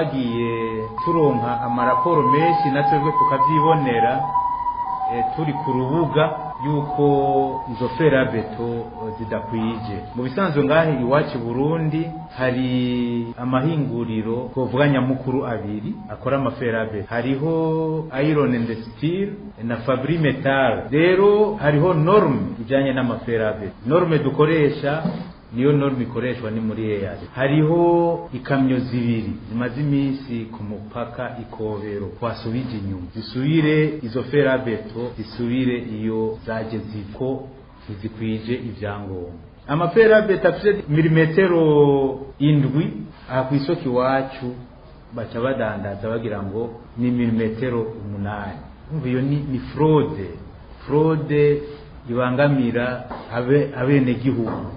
Twagiye turonka amaraporo menshi, na twebwe tukavyibonera turi ku rubuga, yuko izo fer à béton zidakwije. Mu bisanzwe, ngahe iwacu i Burundi hari amahinguriro twovuga nyamukuru abiri akora ama fer à béton: hariho Iron and Steel na Fabri Metal. Rero hariho norme ijanye n'ama fer à béton. Norme dukoresha niyo norme ikoreshwa ni muri EAC. Hariho ikamyo zibiri zimaze iminsi ku mupaka Ikobero twasubije inyuma, zisubire izo fer à béton, zisubire iyo zaje ziko ntizikwije ibyangombwa. Ama fer à béton afise milimetero 7, aha ku isoko iwacu baca badandaza bagira ngo ni milimetero 8. Umva, iyo ni fraude, fraude ibangamira abenegihugu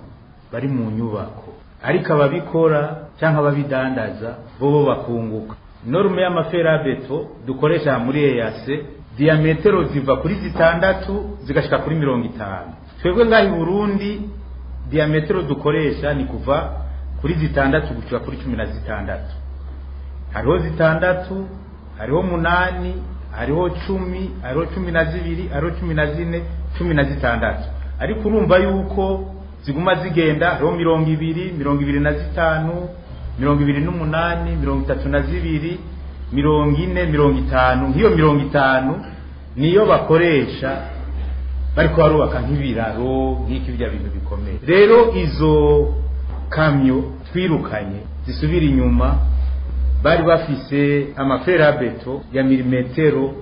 bari mu nyubako, ariko ababikora cyangwa ababidandaza bo bakunguka. Norme y'ama fer à béton dukoresha muri EAC, diametero ziva kuri 6 zigashika kuri 50. Twebwe ngaho i Burundi, diametero dukoresha ni kuva kuri 6 gushika kuri 16. Hariho 6, hariho 8, hariho 10, hariho 12, hariho 14, 16, ariko urumva yuko ziguma zigenda. Hariho 20, 25, 28, 32, 40, 50. Nk'iyo 50 niyo bakoresha bariko barubaka nk'ibiraro, nk'iki, bya bintu bikomeye. Rero izo kamyo twirukanye zisubira inyuma, bari bafise ama fer à béton ya milimetero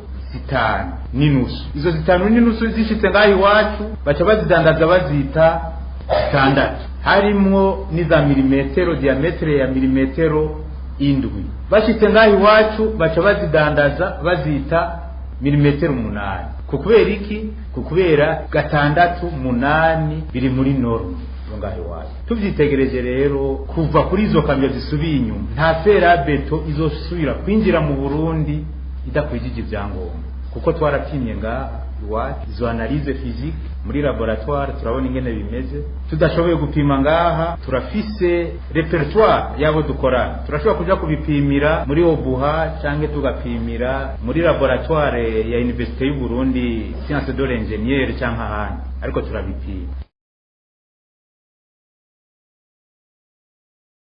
5.5. Izo 5.5 zishitse ngaho iwacu, baca bazidandaza bazita 6, harimwo n'iza milimetero, diamètre ya milimetero 7. Bashitse ngaho iwacu, baca bazidandaza bazita milimetero 8. Ku kubera iki? Ku kubera 6, 8 biri muri norme yo ngaho iwacu. Tuvyitegereje rero, kuva kuri izo kamyo zisubiye inyuma, nta fer à béton izosubira kwinjira mu Burundi idakwijije ibyangombwa, kuko twarapimye ngaha iwacu izo analyse physique muri laboratoire, turabona ingene bimeze. Tudashoboye gupima ngaha, turafise répertoire yabo dukorana, turashobora kuja kubipimira muri OBUHA canke tugapimira muri laboratoire ya Université y'u Burundi, science de l'ingénieur, canke ahandi, ariko turabipima.